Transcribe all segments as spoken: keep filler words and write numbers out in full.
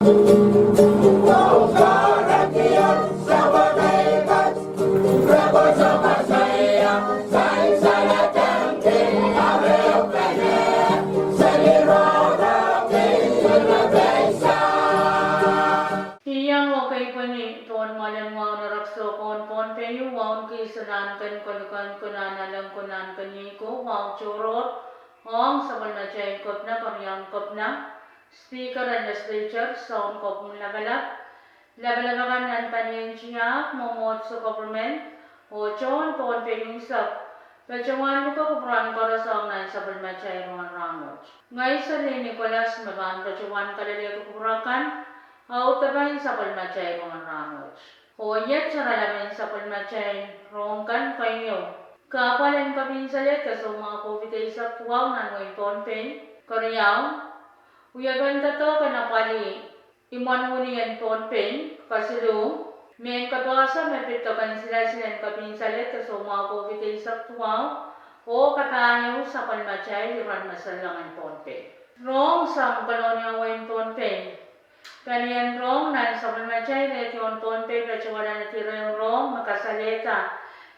Iang oh keipweni pohn mwoalen wahu en erekiso pohn Pohnpei, wahu en kihs, konehng ken, kolokol, konehng alehdi, konehng ken, ih ko wahu tohrohr ong sapwellimatail kepina, keriaun kepina, Speaker en Legislature, Sounkopwung Lapalap, lapalap akan nan palien tiahk, mwomwohdiso, government, oh tohn Pohnpei unsek, patohwan luke kupwuren koaros ong nan sapwellimatail rongen rahnwet. Ngehi Seli Nicholas me pahn patohwan kalelehki kupwur akan, audepen sapwellimatail rongen rahnwet. Oh iet sarawi en sapwellimatail rohng kan keieu: kahpwal en kepinsalehda soumwahu COVID eisek duwau nan wehin Pohnpei. Keriau, wiepen doadoahk en apwalih imwen wini en Pohnpei. Kesiluh, mehn kapehse me pid doken silasil en kepinsalehda soumwahu COVID eisek duwau, oh kapahieu sapwellimatail iren me solahr en Pohnpei. Rohng sang Kolonia wehin Pohnpei. Palien rohng nan sapwellimatail redion Pohnpei patohwan alehdi ehu rohng me kasalehda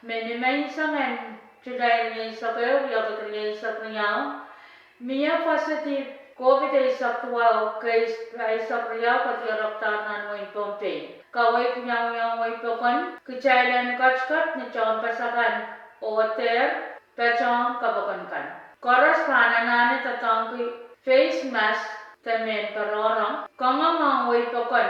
me nimenseng en Sulai rieisek ehu, riekid rieisek riau, mie positive COVID eisek duwau case eisek riau kedirekdahr nan wehin Pohnpei. Kaweid wiawiong wehi pokon, kitail en ketiket ni tehnpas akan oh dehr patohwan kepokon kan. Koaros pahn anahne doadoahngki face mask de mehn porohro. Kangoang ong wehi pokon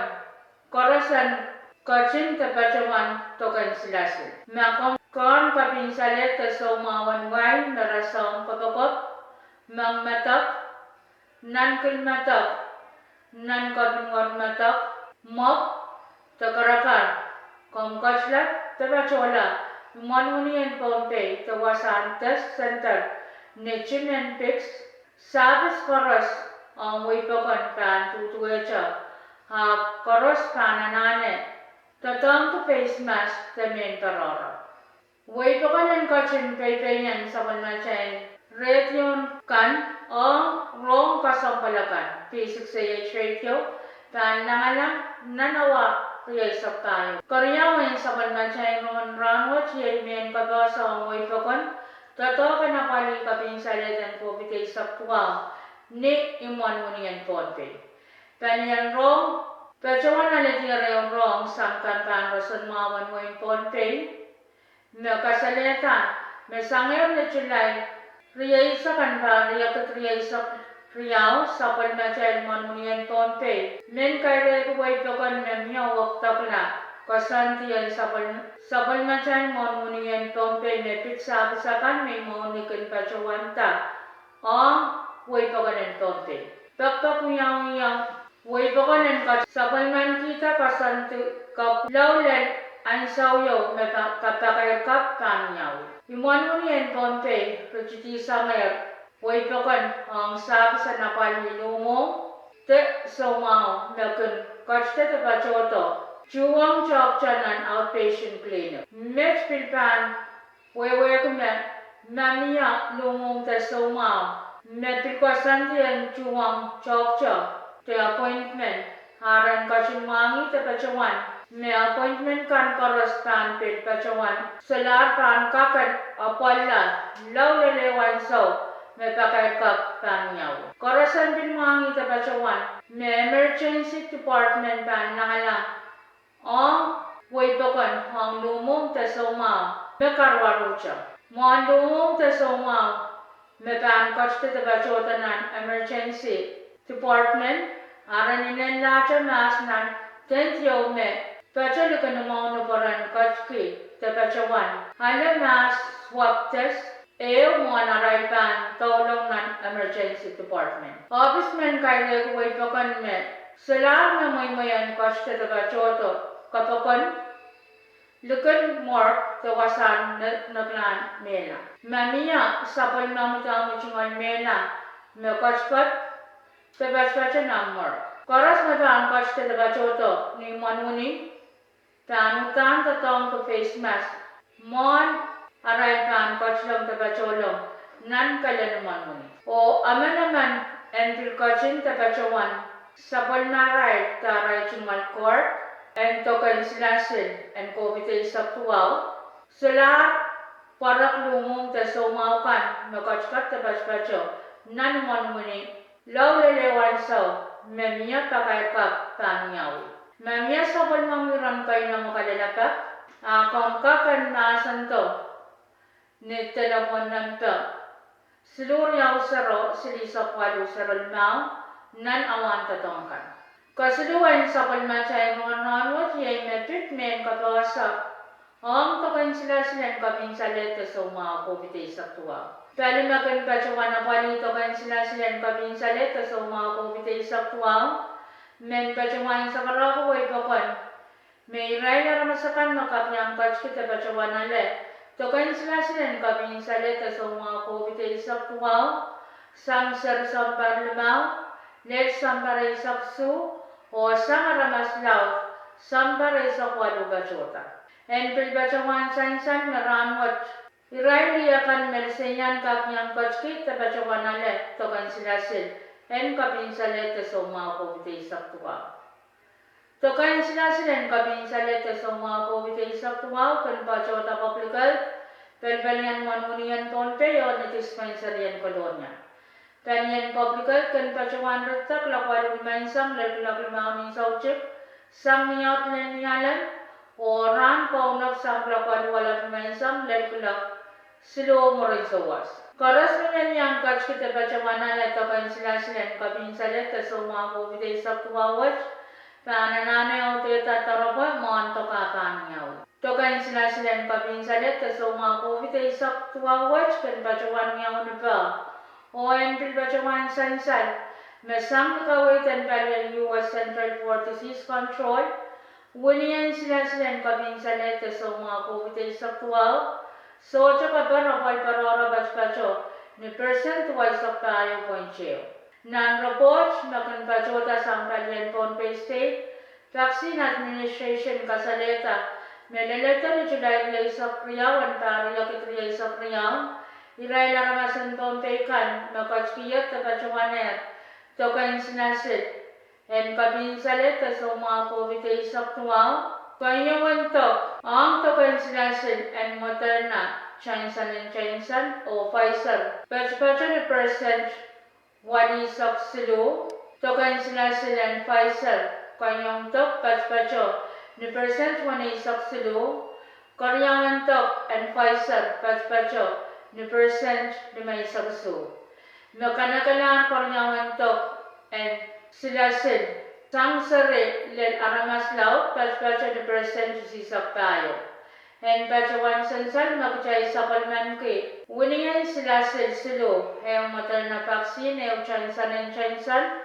koaros en ketin de patohwan doken silasil. Ma komw kehn kepinsalehda soumwahu en wai me rasehng kopokop, mengmedek, nan kilmedek, nan kepingoarmedek, mwopw, de karakar, komw ketila de patohla imwen wini en Pohnpei de wasahn test center ni Tim and Pigs. Sahpis koaros ong wehi pokon pahn duduwehte, ahpw koaros pahn anahne doadoahngki face mask de mehn porohro. Wehi pokon en ketin peipeien sapwellimatail redion kan ong rohng kesempwal akan. V six A H radio pahn langala nan awa rieisek pahieu. Keriau en sapwellimatail rongen rahnwet iei mehn kapehse ong wehi pokon doadoahk en apwalih kepinsalehda COVID eisek duwau ni imwen wini en Pohnpei. Palien rohng patohwan alehdi ehu rohng sang pahn pahn roson mwahu en wehin Pohnpei me kasalehda me sangehr ni Sulai rieisek en pahr riekid rieisek riau, sapwellimatail imwen wini en Pohnpei men kairehki wehi pokon me mie wekidekla koasoandi en sapwel- sapwellimatail imwen wini en Pohnpei me pid sahpis akan me imwahn ni kin patohwanda ong wehi pokon en Pohnpei. Pekpek wiawiong wehi pokon en ketin sapwellimanikihda koasoandi kapw lao lel ansou ieu me pa- ka- pakair kapw pahn wiawi. Imwen wini en Pohnpei ritidi sangehr wehi pokon ong sahpis en apwalih luhmwohng de soumwahu me kin ketida de patohdo tuhwong toahkte nan outpatient clinic. Met pil pahn wehwehki me ma mie luhmwohng de soumwahu me pil koasoandi en tuhwong toahkte de appointment, a ren ketin mwahngih de patohwan me appointment kan koaros pahn pil patohwan solahr pahn kak en apwalih lao lel ehu ansou me pakair kapw pahn wiawi. Koaros en pil mwahngih de patohwan me emergency department pahn langala ong wehi pokon ong luhmwohng de soumwahu me karuwaruhte. Mwohn luhmwohng de soumwahu me pahn ketida de patohdo nan emergency department, a ren inenlahte mahs nan tent ieu me patoh likin imwahn ni pwuren ketki de patohwan ale mahs swab test ehu mwohn arail pahn doulong nan emergency department. Ohpis men kairehki wehi pokon me solahr me mweimwei en ketida de patohdo kepokon likin morgue de wasahn ne- nekilen mehla. Ma mie sapwellime mwudohng tungoal mehla me ketiket de patopato nan morgue. Koaros me pahn ketida de patohdo ni imwen wini pahn uhdahn doadoahngki face mask mwohn arail pahn ketilong de patohlong nan kelen imwen wini. Oh emenemen en pil ketin de patohwan sapwellimarail de arail tungoal cord en dok en silasil en COVID eisek duwau, solahr pwarek luhmwuhmw de soumwahu kan me ketiket de patopato nan imwen wini lao lel ehu ansou me mie pakair kapw pahn wiawi. Ma mie sapwellimomwi rehmw keinemwe kalelapak, a komw kak en mahsendo ni delepwohn nempe siluh riau sero silihsek waluh sero limau nan awan doadoahk kan. Kesiluh en sapwellimatail rongen rahnwet iei me pid mehn kapehse ong dok en silasil en kepin salehde soumwahu COVID eisek duwau. Pali me kin patohwan apwalih dok en silasil en kepin salehde soumwahu COVID eisek duwau men patohwan sakarako wei pokon me irail aramas akan me kak iang ketiki de patohwan ale dok en silasil en kepin salehde soumwahu COVID eisek duwau sang seri sounpar limau lel sounpar eisek isuh, oh sang aramas laud sounpar eisek waluh patohda. En pil patohwan sansal me rahnwet irail wiekan me liseian kak iang ketiki de patohwan ale dok en silasil en kepin salehde soumwahu COVID eisek duwau. Dok en silasil en kepin salehde soumwahu COVID eisek duwau kin patohda Public Health, pelipelien imwen wini en Pohnpei oh ni dispensary en Kolonia. Pelien Public Health kin patohwan ritda kuloak waluh nimenseng lel kuloak limau ni soutik sang ni aht lel Nialem, oh rahn kaunop sang kuloak waluh waluh nimenseng lel kuloak siluh mwurin souwas. Koaros me men iang ketiki de patohwan ale dok en silasil en kepin salehde soumwahu COVID eisek duwau wet pahn anahne audehda doaropwe mwohn dok ah pahn wiawi. Dok en silasil en kepin salehde soumwahu COVID eisek duwau wet kin patohwan wiawi ni peh, oh en pil patohwan sansal me sang kaweid en palien U S Centers for Disease Control, winien silasil en kepin salehde soumwahu COVID eisek duwau sohte keper apwal patohdo patopato ni persent duweisek pahieu point ehu. Nan report me kin patohda sang palien Pohnpei State Vaccine Administration kasalehda me leledo ni July rieisek riau en pahr riekid rieisek riau, irail aramas en Pohnpei kan me ketikihong de patohwanehr dok en silasil en kepin salehde soumwahu COVID eisek duwau, keieun dok ong dok en silasil en Moderna, Johnson and Johnson oh Pfizer patopato ni persent weneisek siluh. Dok en silasil en Pfizer keieun dok patopato ni persent weneisek siluh. Keriaun dok en Pfizer patopato ni persent limeisek isuh. Me kanekelahr keriaun dok en silasil sang seri lel aramas laud patopato ni persent isihsek pahieu. En patohwan sansal me kitail sapwellimaniki winien silasil siluh, ehu Moderna vaccine, ehu Johnson and Johnson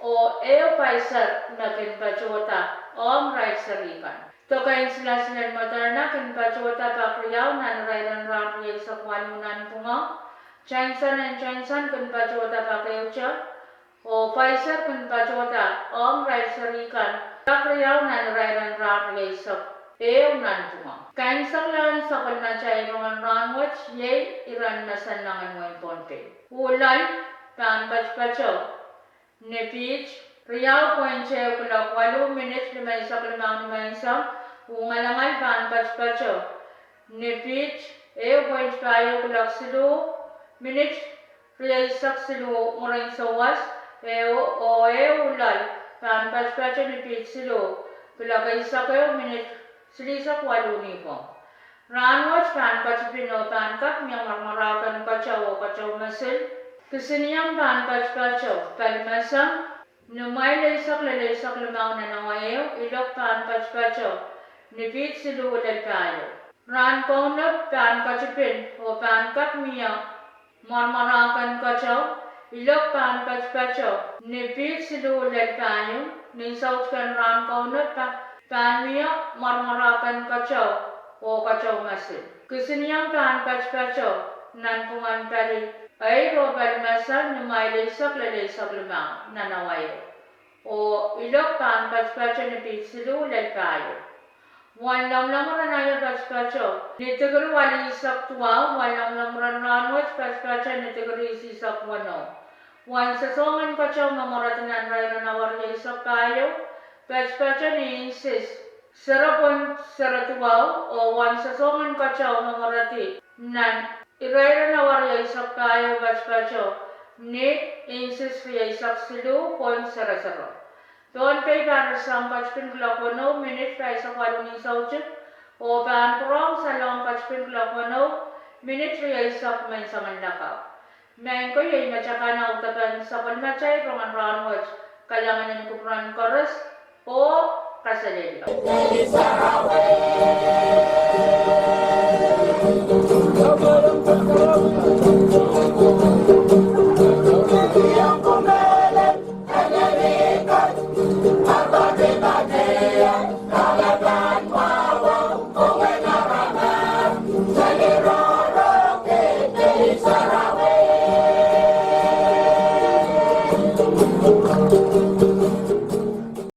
oh ehu Pfizer me kin patohda ong irail seri kan. Dok en silasil en Moderna kin patohda pak riau nan irair en rahn rieisek waluh nanpwungo. Johnson and Johnson kin patohda pak ehute, oh Pfizer kin patohda ong irail seri kan pak riau nan irair en rahn rieisek ehu nanpwungo. Kaimwiseklahn sapwellimatail rongen rahnwet iei iren mesen en wehin Pohnpei. Uh loal pahn patopato ni piht riau point ehu kuloak waluh minit limeisek limau nimenseng. Uh ngalangal pahn patopato ni piht ehu point pahieu kuloak siluh minit rieisek siluh mwurin souwas. Ehu oh ehu loal pahn patopato ni piht siluh kuloak eisek ehu minit silihsek waluh nipwong. Rahnwet pahn ketipin oh pahn kak mie mwaramwarahken keteu oh keteu mesil. Kisinieng pahn patopato pali mesen ni mwail eisek lel eisek limau nan awa ehu. Ilok pahn patopato ni piht siluh lel pahieu. Rahn kaunop pahn ketipin oh pahn kak mie mwaramwarahken keteu. Ilok pahn patopato ni piht siluh lel pahieu. Ni soutiken rahn kaunop pahn mie mwaramwarahken keteu oh keteu mesil. Kisinieng pahn patopato nanpwungen pali eir oh pali mesen ni mwail eisek lel eisek limau nan awa ehu. Oh ilok pahn patopato ni piht siluh lel pahieu. Wen lomwlomwur en aio patopato ni dikiri waleisek duwau. Wen lomwlomwur en rahnwet patopato ni dikiri isihsek weneu. Wen sosohng en keteu me mweredi nan irair en awa rieisek pahieu, patopato ni inches sero point sero duwau, oh wen sosohng en keteu me mweredi nan irair en awa rieisek pahieu, patopato ni inches rieisek siluh point sero sero. Pohnpei pahn sang ketipin kuloak weneu minit pahisek waluh ni soutik, oh pahn pwurehng salong ketipin kuloak weneu minit rieisek menseng en lakapw. Maing ko, iei me takan audepen sapwellimatail rongen rahnwet. Kalahngan en kupwuren koaros, oh kaselehlie.